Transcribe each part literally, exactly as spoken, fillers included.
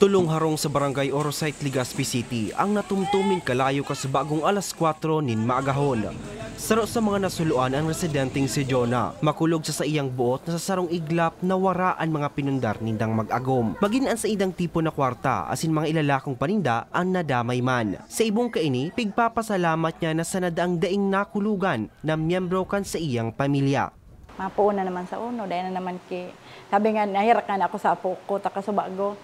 Tulong harong sa Barangay Orosite, Legazpi City, ang natumtum nin kalayo kasubagong alas kwatro nin maagahon. Saro sa mga nasuluan ang residenteng si Jonah. Makulog sa saiyang buot na sa sarong iglap na wara an mga pinundar nindang mag-agom. Magin an saindang tipon na kwarta asin mga ilalakong paninda ang nadamay man. Sa ibong kaini, pigpapasalamat niya na sana daang daing nakulugan na miyembro kan saiyang pamilya. Mapuon na naman sa uno, dai na naman ki-, sabi nga, nahirak nga na ako sa apo ko, taka subago.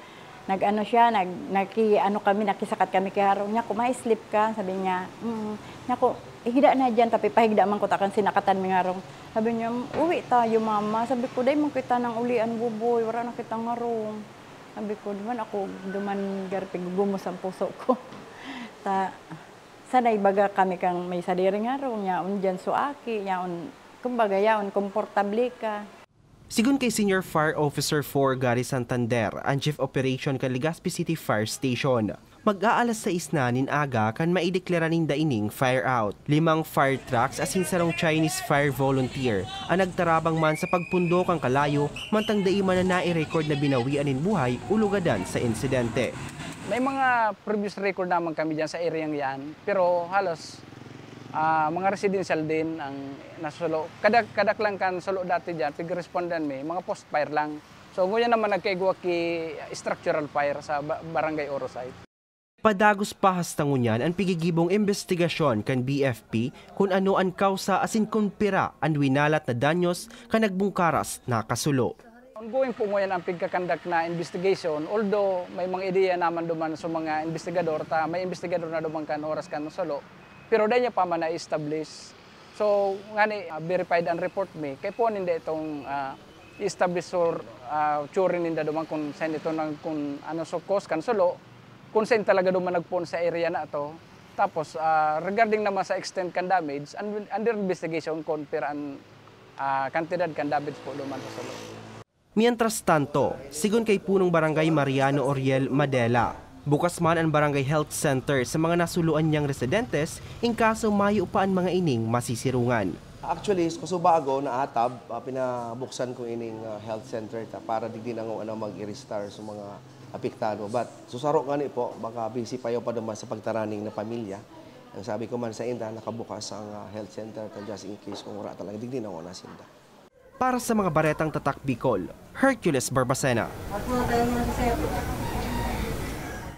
Nag-ano siya, nag-, naki-, ano kami, nakisakat kami kay harong. Niya ko, "Ma-slip ka?" Sabi niya, "Mm." Niya ko, "Ihigda na dyan, tapi pahigda man ko, takan sinakatan mi ngarong." Sabi niya, "Uwi tayo, mama." Sabi ko, "Dai man kita nang ulian, buboy, wala na kita ngarong." Sabi ko, duman ako, duman garpig gumos ang puso ko. Ta, sanay baga kami kang may sadiri ngarong, yaon dyan so aki, yaon, kumbaga, yaon, komportable ka. Sigon kay Senior Fire Officer four Gary Santander, an Chief Operation kan Legazpi City Fire Station, mag-aalas sais na nin aga kan maideklara ninda ining fire out. Limang fire trucks asin sarong Chinese fire volunteer an nagtarabang man sa pagpundo kan kalayo, mantang dai man na nai-record na binawian nin buhay o lugadan sa insidente. May mga previous record naman kami dyan sa area yan, pero halos, ah, mga residential din ang nasulo. Kadak-, kadak lang kan sulo dati dyan, pig-respondan mi, mga post fire lang. So, ngunyan naman nagkaigwa ki structural fire sa ba-, Barangay Orosite. Padagos pa hasta ngunyan an pigigibong imbestigasyon kan B F P kun ano an kausa asin kun pira an winalat na danyos kan nagbungkaras na kasulo. Ongoing po ngunyan ang pigkakandak na investigation, although may mga ideya naman duman sa mga investigador, ta may investigador na duman kan oras kan sulo, pero dai niya pa man na-establish. So, ngani, ah, verified ang report mi, kay po ninda itong, ah, i-establish or, ah, theory ninda duman kung saan ito nang, kung ano so cause kan sulo, kung saan talaga duman nagpoon sa area na to. Tapos, ah, regarding naman sa extent kan damage, un-, under investigation kung pira an, ah, kantidad kan damage po duman sa sulo. Mientras tanto, sigon kay Punong Barangay Mariano Oriel Madela, bukas man an Barangay Health Center sa mga nasuluan niyang residentes in kaso mayo pa an mga ining masisirungan. Actually, sa Casubago, naatab, ah, pinabuksan ko ining, ah, health center ta para digdi na ngona mag-i-restart sa mga apektado. But, susaro ngani po, baka busy pa yung paduman sa pagtaraning na pamilya. Ang sabi ko man sa inda, nakabukas ang, ah, health center ta just in case kung wala talaga, digdi na ngona sinda. Para sa mga Baretang Tatak Bicol, Hercules Barbacena.